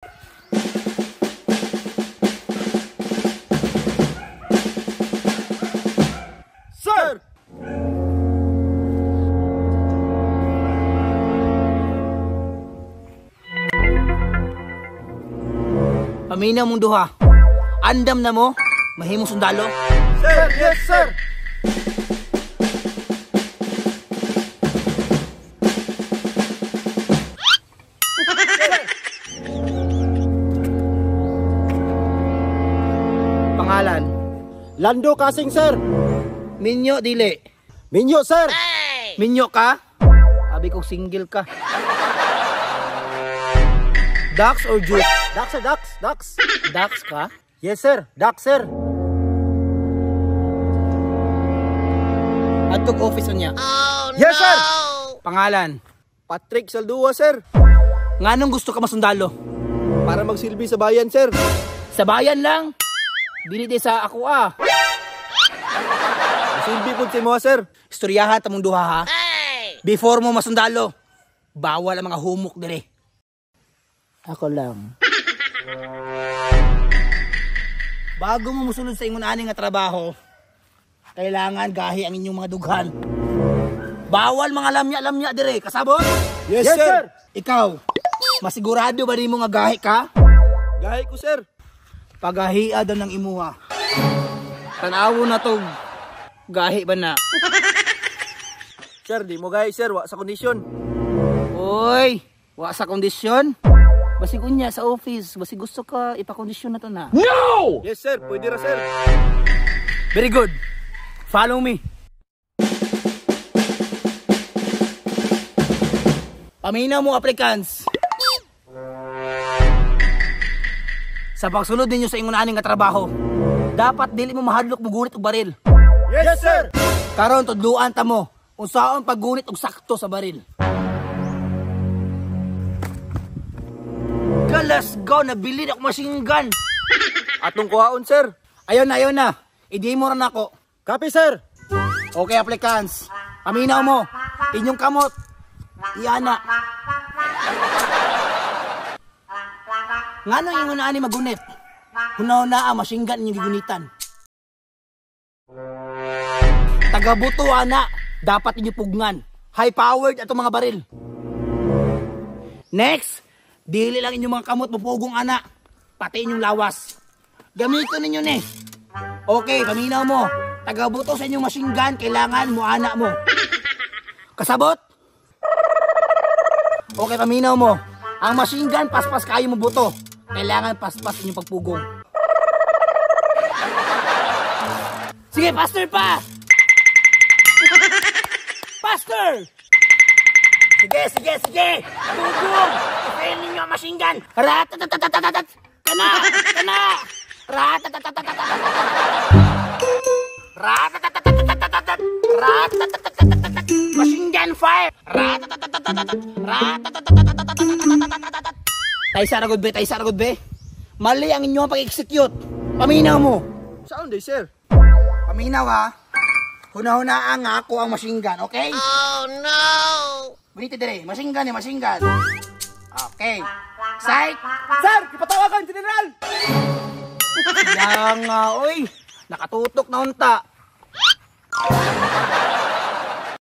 Sir! Paminaw mong duha. Andam na mo, mahimong sundalo. Sir, yes sir! Pangalan, Lando Kasing, sir! Minyo dili. Minyo, sir! Minyo ka? Abi kong single ka. Ducks or juice? Ducks, sir, ducks, ducks. Ducks ka? Yes, sir. Ducks, sir. Adtog office niya. Yes, sir! Pangalan, Patrick Saldua, sir. Nganong gusto ka masundalo? Para magsilbi sa bayan, sir. Sa bayan lang. Dili di sa ako ah. Silbi po sa imo, sir. Istoryaha ta mong duha ha. Before mo masundalo, bawal ang mga humok dire. Ako lang. Bago mo musulod sa ingon ani nga trabaho, kailangan gahi ang inyong mga dughan. Bawal mga lamya-lamya dire, kasabot? Yes, sir. Ikaw, masigurado ba nimo nga gahi ka? Gahi ko, sir. Pagahia daw ng imuha. Tanawo na to. Gahi ba na? Sir, di mo gahi, sir. Wa sa kondisyon. Oy, wa sa kondisyon. Basig unya sa office, basig gusto ka ipakondisyon na to na. Yes, sir. Pwede ra, sir. Very good. Follow me. Paminaw mo, applicants. Sa pagsulod ninyo sa ingon ani nga trabaho, dapat dili mo mahadlok mogunit og baril. Yes, sir! Karon tudluan ta mo unsaon paggunit og sakto sa baril. Let's go, nabili na ako machine gun. Atong kuhaon, sir. Ayaw na, ayaw na. I-demo ra nako. Copy, sir. Okay, applicants. Paminaw mo. Inyong kamot. Iana. Nganong ingon na ani magunit? Hunaw na ang machine gun inyong gigunitan. Tagabuto ana, dapat inyo pugnan. High powered atong mga baril. Next, dili lang inyong mga kamot mupugong ana, pati inyong lawas. Gamiton ninyo ni. Okay, paminaw mo. Tagabuto sa inyong machine gun, kailangan mo ana mo. Kasabot? Okay, paminaw mo. Ang machine gun, paspas kayo mo buto. Kailangan paspas inyong pagpugong. Sige, faster pa! Faster! Sige, sige, sige! Pugong! I-fail ninyo ang machine gun! Ratatatatatatat! Kana! Kana! Ratatatatatatat! Ratatatatatatat! Ratatatatatatat! Machine gun fire! Ratatatatatatat! Ratatatatatatat! Taysa ra gud be, taysa ra gud be. Mali ang inyong pag-execute. Paminaw mo. Saan day, sir? Paminaw ha. Huna-hunaan nga ako ang machine gun, okay? Oh no! Gunite dire, machine gun eh, machine gun. Okay. Psych! Sir, ipatawagan, General! Yang nga, oy. Nakatutok na unta.